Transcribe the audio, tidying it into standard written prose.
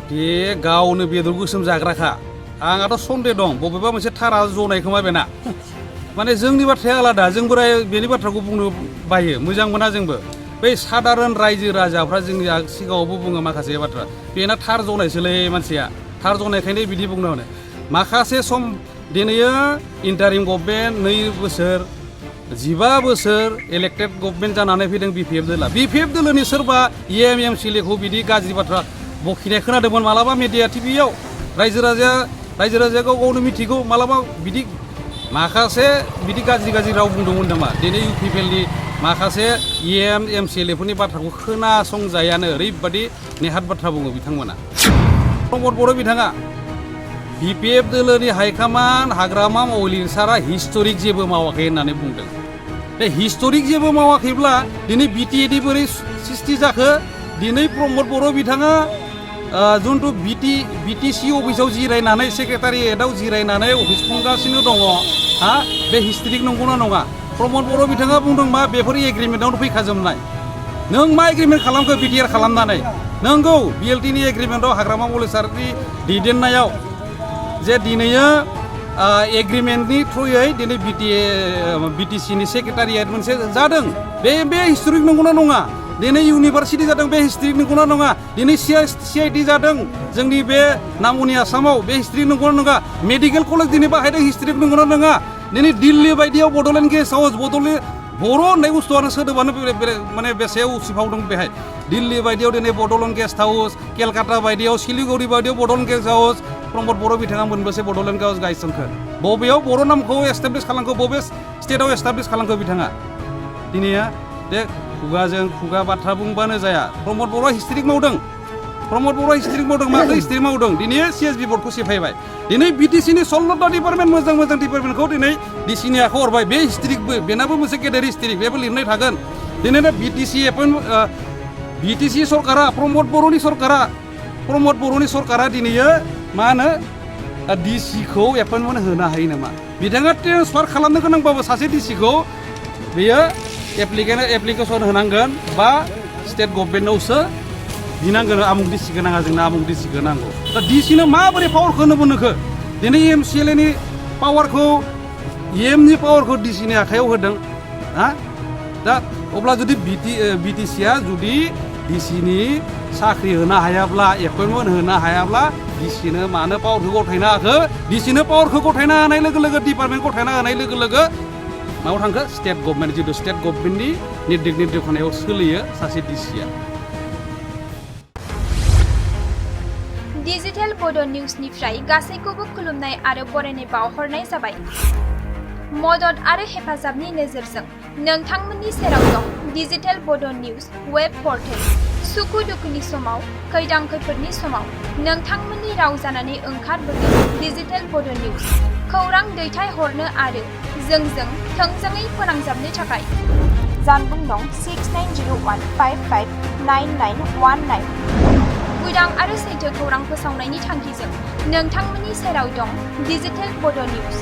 बे गावनो बेदर गोसोम जाग्राखा आंहाथ' सन्देह दं बबेबा मोनसे थारा जनाय खोमा बेना माने जोंनि बाथ्राया आलादा जोंबो बेनि बाथ्राखौ बुंनो बायो मोजां मोना जोंबो बै सादारन रायजो राजाफ्रा जोंनि सिगाङावबो बुङो माखासे बाथ्रा बेना थार जनायसोलै मानसिया थार जनायखायनो बिदि बुंनो होनो माखासे सम दिनैयो इन्टारिम गभर्नमेन्ट 2 बोसोर 15 बोसोर इलेक्टेड गभर्नमेन्ट जानानै फैदों बिपिएफ दोला बिपिएफ दोलोनि सोरबा एम सिलेखौ बिदि गाज्रि बाथ्रा बखिनाय खोनादोंमोन मालाबा मिडिया टिभियाव रायजो राजाया गाव गावनो मिथिगौ मालाबा बिदि माखासे बिदि गाज्रि राव बुंदोंमोन नामा दिनै इउपिपिएलनि माखासे एम सिलेफोरनि बाथ्राखौ खोनासंजायानो ओरैबादि नेहाथ बाथ्रा बुङो बिथांमोना प्रमद बर' बिथाङा बिपिएफ दोलोनि हाइकामान हाग्रामा मावलिन सारा हिस्टरिक जेबो मावाखै होननानै बुंदों बे हिस्टरिक जेबो मावाखैब्ला दिनै बिटिएडि बोरै सृष्टि जाखो दिनै प्रमद बर' बिथाङा जुनथु बिटिसि अफिसाव जिरायनानै सेक्रेटारियेटआव जिरायनानै अफिस खुंगासिनो दङ हा बे हिस्टरिक नंगौना नङा प्रमद बर' बिथाङा बुंदों मा बेफोर एग्रिमेन्टआवनो फैखाजोबनाय नों मा एग्रिमेन्ट खालामखो बिटिआर खालामनानै नंगौ बिएलटिनि एग्रिमेन्टआव हाग्रामा मलेसारनि दैदेननायाव जे दिनैयो एग्रिमेन्टनि थ्रुयै दिनै बिटिसिनि सेक्रेटारियेट मोनसे जादों बे हिस्टरिक नंगौना नङा दिनै इउनिभार्सिटि जादों बे हिस्ट्रि नंगौना नङा दिनै सिआइटि जादों जोंनि बे नामनि आसामाव बे हिस्ट्रि नंगौना नङा मेडिकेल कलेज दिनै बाहायदों हिस्ट्रि नंगौना नङा दिनै दिल्ली बायदियाव बड'लेण्ड गेस्ट हाउस बड'लेण्ड बर' होननाय बुस्थुआनो सोदोबानो माने बेसे उसिफावदों बेहाय दिल्ली बायदियाव दिनै बड'लेण्ड गेस्ट हाउस केलकाता बायदियाव सिलिगुरि बायदियाव बड'लेण्ड गेस्ट हाउस प्रमद बर' बिथाङा मोनबेसे बड'लेण्ड हाउस गायसनखो बबेयाव बर' नामखौ एस्टाब्लिश खालामखो बबे स्टेटआव एस्टाब्लिश खालामखो बिथाङा दिनैया दे खुगाजों खुगा बाथ्रा बुंबानो जाया प्रमद बर' हिस्ट्रिक मावदों माथो हिस्ट्रि मावदों दिनै सिएसबि बर्डखौ सेफायबाय दिनै बिटिसिनि 16टा डिपार्टमेन्ट मोजां डिपार्टमेन्टखौ दिनै डिसिनि आखायाव हरबाय बे हिस्ट्रिकबो बेनाबो मोनसे गेदेर हिस्ट्रिक बेबो लिरनाय थागोन दिनै बिटिसि सरकारा प्रमद बर'नि सरकारा दिनैयो मा होनो डिसिखौ एपइन्टमेन्ट होनो हायो नामा बिथाङा ट्रेन्सफार खालामनो गोनांबाबो सासे डिसिखौ बेयो एप्लिकेसन होनांगोन बा स्टेट गभर्नमेन्टआवसो बिनांगोन आमुक डिसिखौ नाङा जोंनो आमुक डिसिखौ नांगौ दा डिसिनो माबोरै पावारखौ होनो मोनखो दिनै एमसिएलएनि पावारखौ एमनि पावारखौ डिसिनि आखायाव होदों हा दा अब्ला जुदि बिटिसिया जुदि डिसिनि साख्रि होनो हायाब्ला एपइन्टमेन्ट होनो हायाब्ला डिसिनो मानो पावारखौ गथायनो हाखो डिसिनो पावारखौ गथायनो हानाय लोगो डिपार्टमेन्ट गथायनो हानाय लोगो मायाव थांखो स्टेट गभर्नमेन्ट जितु स्टेट गभर्नमेन्टनि निर्देशनायाव सोलियो सासे डिसिया डिजिटेल बड' निउसनिफ्राय गासैखौबो खुलुमनाय आरो बरायनाय बावहरनाय जाबाय मदद आरो हेफाजाबनि नोजोरजों नोंथांमोननि सेराव दं डिजिटेल बड' निउस वेब पर्टेल सुखु दुखुनि समाव खैदां खैफोदनि समाव नोंथांमोननि राव जानानै ओंखारबोदों डिजिटेल बड' निउस खौरां दैथायहरनो आरो जोंजों थोंजोङै फोनांजाबनो थाखाय जानबुं नं 6901559919 उदां आरो सैथो खौरां फोसावनायनि थांखिजों नोंथांमोननि सेराव दं डिजिटेल बड' निउस